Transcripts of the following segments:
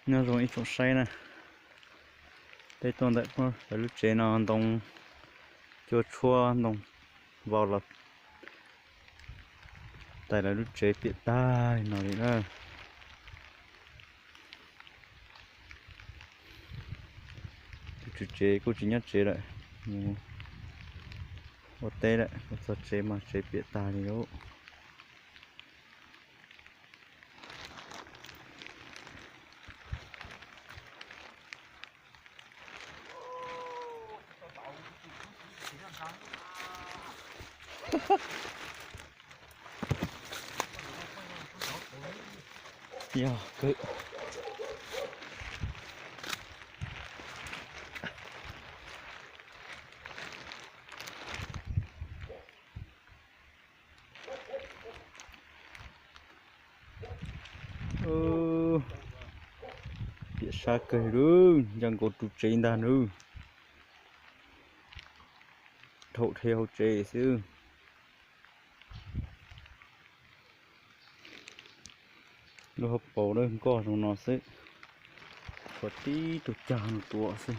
Nyob zoo ib tsoom saib na, peb tuaj ntawm lawv lub tsev no ntoo cua tshuab ntoo vau los tais lawv lub tsev piam tag li no li na. Tus tswv tsev kuj tsis nyob tsev lawm, mus ua teb lawm, mus txog tsev mas tsev piam tag li lauj. Yog kawg. Piam sab kawg lawm, nco nkaus tus tsev ntag nab. Dhau dhia hauv tsev xwb. Lub hauv paus lawm nkoj zoo no xwb, tshuav tib tug cag no tuav xwb.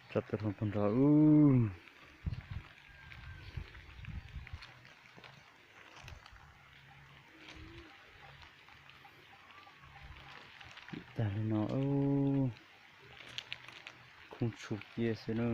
Tsa tau hlo puag nrad. Tag li no, khoob tshu kiag xwb na.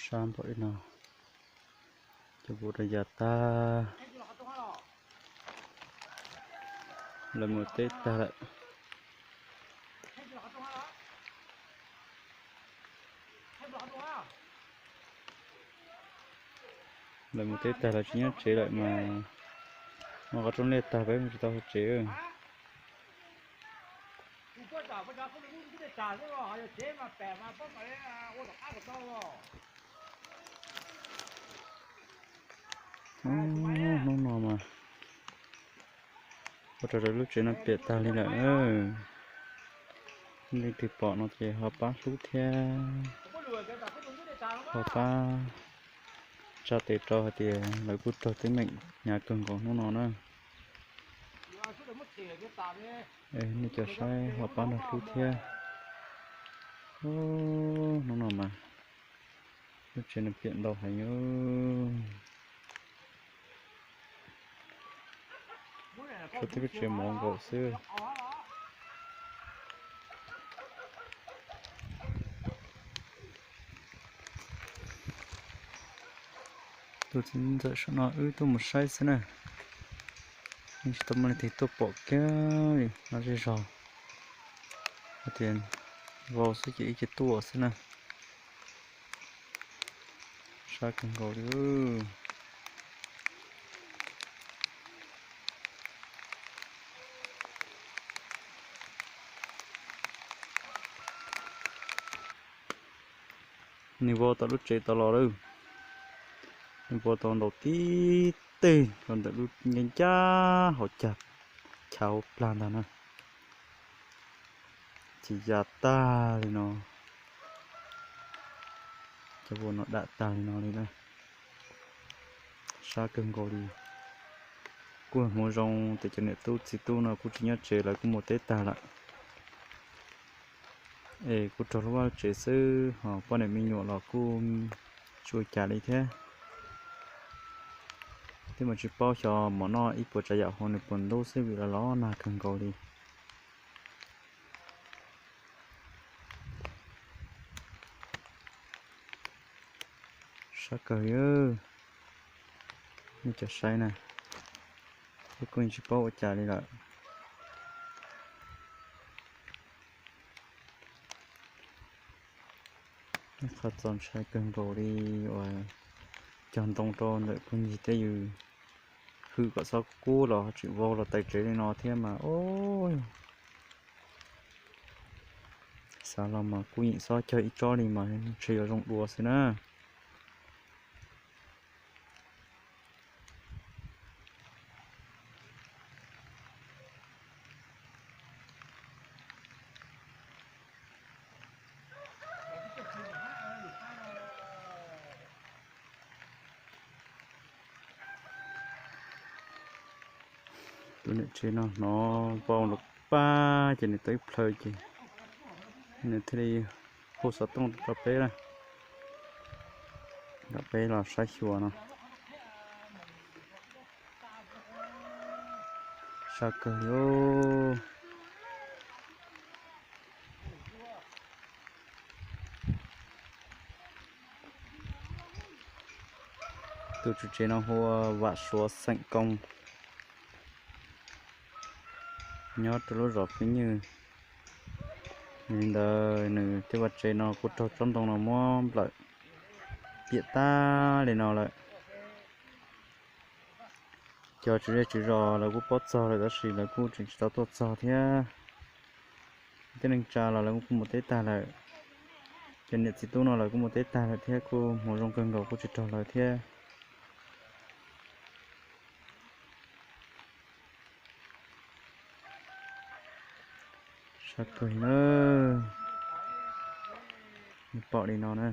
Sab npaum li no, cov vau rau yas tag, lawv mus teb tag lawm. Lawv mus teb tag lawv tsis nyob tsev lawm mas, noj qab rooj liaj tag peb mus tsis tau hauv tsev. Hnub no mas ua rau lawv lub tsev no piam tag li lawm na. Leej twg pom no ces ho pab hlub thiab ho pab tsa tes rau hais tias lawv kuj raug teeb meem hnyav kawg nkaus hnub no na. Nej cov saib ho pab nrog hlub thiab. Hnub no mas lub tsev no piam ntau heev. Tshuav tej lub tsev mov nkaus xwb. Tus txiv ntxawm saum no wb tuaj mus saib xwb na. Yeej tsis tau muaj leej twg tuaj pom kiag li no zej zog. Hais tias vau xwb ces ib ce tuaj xwb na. Sab kawg nkaus li. Nws vau tom lub tsev tod los lawm. Nws vau tau ntaus tib teg rau ntawm lub ncaj ncaj hauv cag chav hauv plag ntag na. Ces ya tag li no, cov vau no dam tag li no li na. Sab kawg nkaus li. Kuj hmoov zoo tias cov niam tub txiv tub no kuj tsis nyob tsev, lawv kuj mus teb tag lawm. Es kuj raug lub vaj lub tsev xwb, ho poj niam me nyuam los kuj tsis ua cas li thiab. Twb mas tsis paub xyov mov noj ib puas tsav yam hauv nws puas ntub xwb vim los los nag kawg nkaus li. Sab kawg li. Nej cov saib na, thiab kuj yeej tsis paub ua cas li lawm. Qhov txaus ntshai kawg nkaus li uas cog ntoo rau ntawm phooj ywg tej yus hwm kom txhob kub los tseem vau los tais tsev li no thiab mas, o, xav los mas kuj yeej xob cog ib tsob li mas ntshe yuav zoo dua xwb na. Tus niam tsev no hnov vau nrov pag ces nws tau ib plhaw ces nws thiaj li hu xov tooj rau peb na, kom peb los saib xyuas no. Sab kawg li. Tus tswv tsev no hu ua Vam Suav xeem Koo, nyob rau lub zos Pib Nywj. Yog li ntawd nws tej vaj tsev no kuj raug tsob ntoo no muab nplawm piam tag li no lawm. Cov tswv zej tswv zos lawv kuj paub txog lawm tab sis lawv kuj tseem tsis tau tuaj txog thiab. Tej neej tsa los lawv kuj mus teb tag lawm. Cov niam txiv tub no lawv kuj mus teb tag lawm thiab, kuj hmoov zoo kawg nkaus kuj tsis raug lawv thiab. Sab kawg li na. Pom li no na.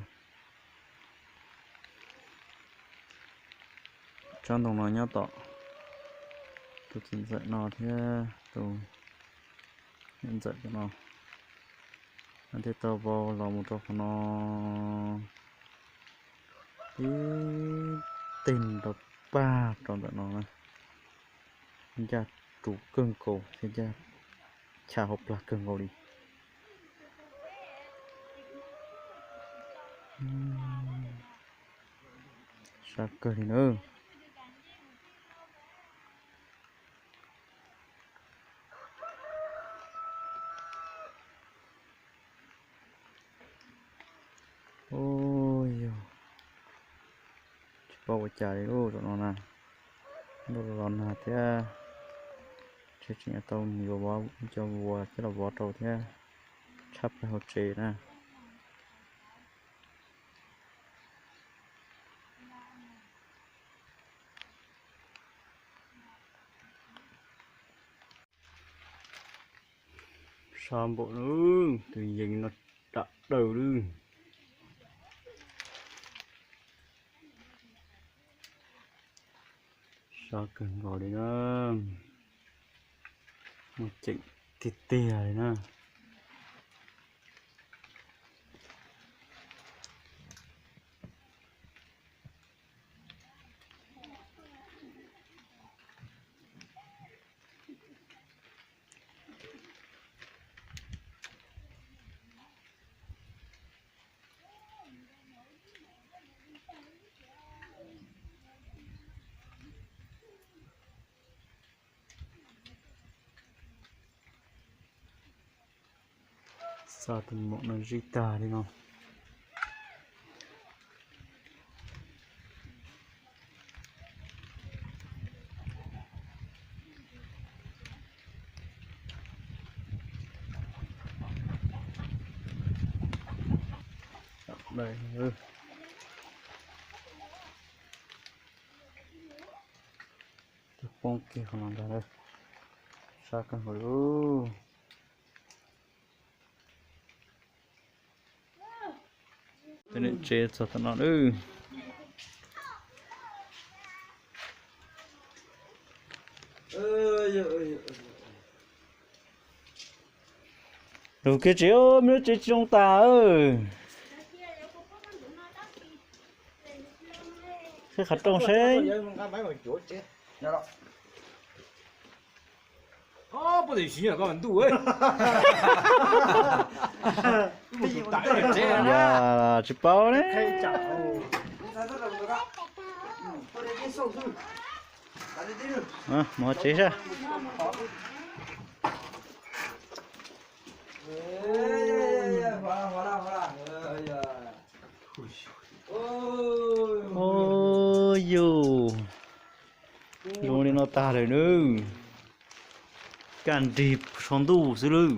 Tsob ntoo no nyob tom tus txiv ntxawm no thiab tus niam ntxawm no. Thiaj tau vau los mus rau qhov no, ib teg rau pag rau ntawm no na. Ncaj tus kawg nkaus thiab ncaj chav hauv plag kawg nkaus li. Sab kawg li na. Ua yog tsis paub ua cas li lub zos no na, ntuj los nag thiab, tseem tseem tau mus yuav cov vuas coj los vov rau thiab, tshab plaws hauv tsev na. Sab npaum no, tus yees no dam daws lawm. Sab kawg nkaus li na, muaj ceem tiag tiag li na. Xa tus maum no zij tag li no. Twb poob kiag qhov no ntag. Sab kawg nkaus li. Tej niam tsev txog tom no lawm. Lug kiag tsev, me lub tsev tsis zoo tas. Qhib qhov rooj seb. Yog tsis paub ne. Mus tsev sab. Yus zoo li no tag lawm nawb. Kaj nrig saum ntuj xwb lawm.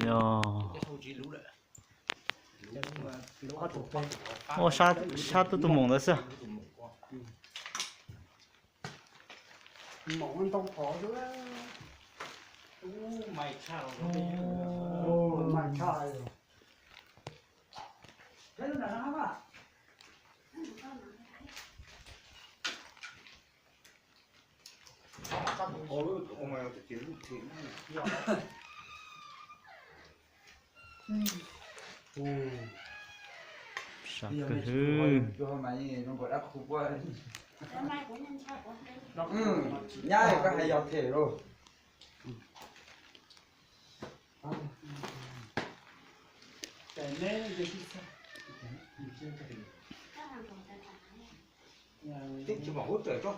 Yog. Ua sab tub tus moom ntawd xwb. Sab kawg. Nyab koj hais yog them lauj. Teb tsis pom hauv tsev tso.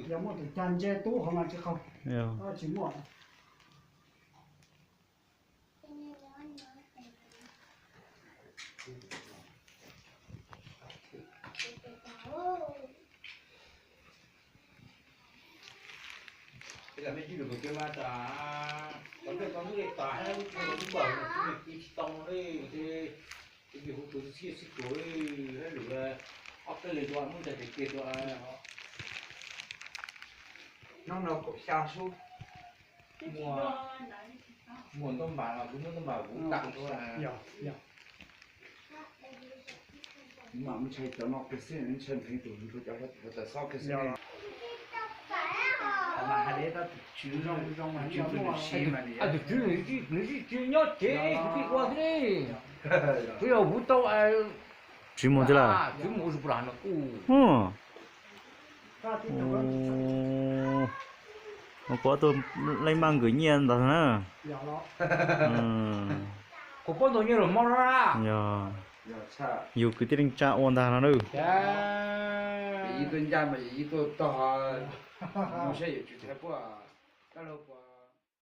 Yog muaj tus cag ntse tub qhov mas tsis qaug, tsis muaj. Ib yam me ntsis lwm tus ces mas tas, tau nplej tau nplej tas, lub tshua lub npawg tsis tau li ces tus hu tus txhiaj sib tuav li, lwm ob peb leeg tuaj muab cov tes kiag tuaj. Hnub no kaum xya sub, muaj ntau npam los kuv muab ntau npam kuv tau tuaj. Mam ntshai cov no kiag xwb, ntshai nrheev tus ntshai cov tawm xob kiag xwb. Tus tswv nws tsis nyob tsev, kuv pheej ua thiab li. Kuv yog kuv tau tswv mus thiab lawm. Kuv ob tug leej maj nkawd nyiaj ntag na. Kuv pab ntau nyiaj los mog. Yog, yus kwv tij neej tsa ua ntag no na.